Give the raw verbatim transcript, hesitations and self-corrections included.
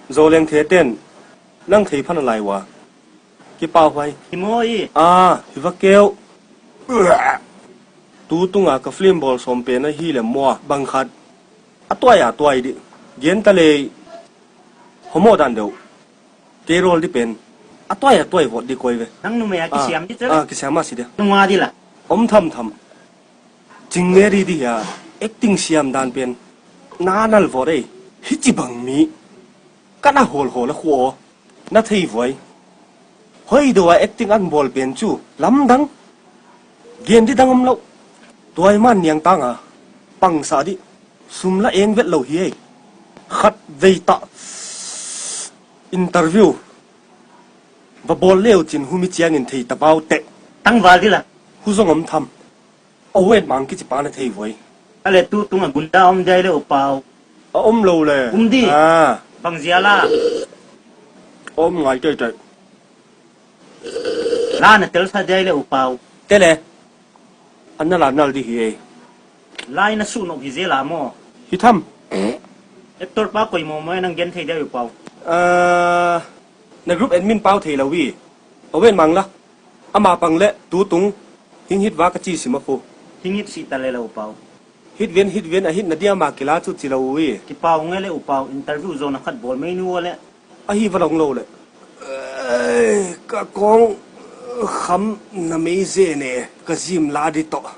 Zo leng the ten, nang thei phan a lai ua. Kipau huai. Hi maw i? Ah, hi va keu. Tu tunga ka film bawl sawm pen ahi lem mua bang khat. A tuai a tuai dih. Gen ta lei. Homo dan deuh. Kei rawl dih pen. A tuai a tuai vawt dih koi ve. Nang numei a kisiam dih cel. Ah, kisiam a si dia. Nunga dih la. Om tham tham. Cing nge ri dih hia. Acting siam dan pen. Na nal vawt ei. Hi ci bang mi. Ka na hawl hawl a khua aw. Na thei vuai. Hoi do a acting an bawl pen cu lamdang. Gen dih dang om loh. Tuai man niang tanga pangsa dih. Sum la eng vet lo hi ei. Khat vei tah. Interview va bawl leu cin humi ciangin thei tabau teh. Tangval dih la. Hu zong om tham. Owen Mang kici pa na thei voi. A le tu tunga gunda om diai le upau. A om lo le. Um di. Ah. Bang zia la. Om ngai tei tei. La na telsa diai le upau. Te le. An na la nal di hi ei. Lai na su nok hi zia la maw. Hi tham. Actor pa koi maw maw nang gen thei diai upau. Ah. Na group admin pau thei lo i. Owen Mang la. Ama pang le tu tung. Hing hit va ka ci si ma fu. Hing hit si ta le lo pau. Hit ven hit ven a hit na dia ma kila cu ci lo ui. Kipau nge le upau interview zo na khat bawl mei nu le. Ahi va long lo le. Ei, ka kong kham na mei ze ne ka zim la di tawh.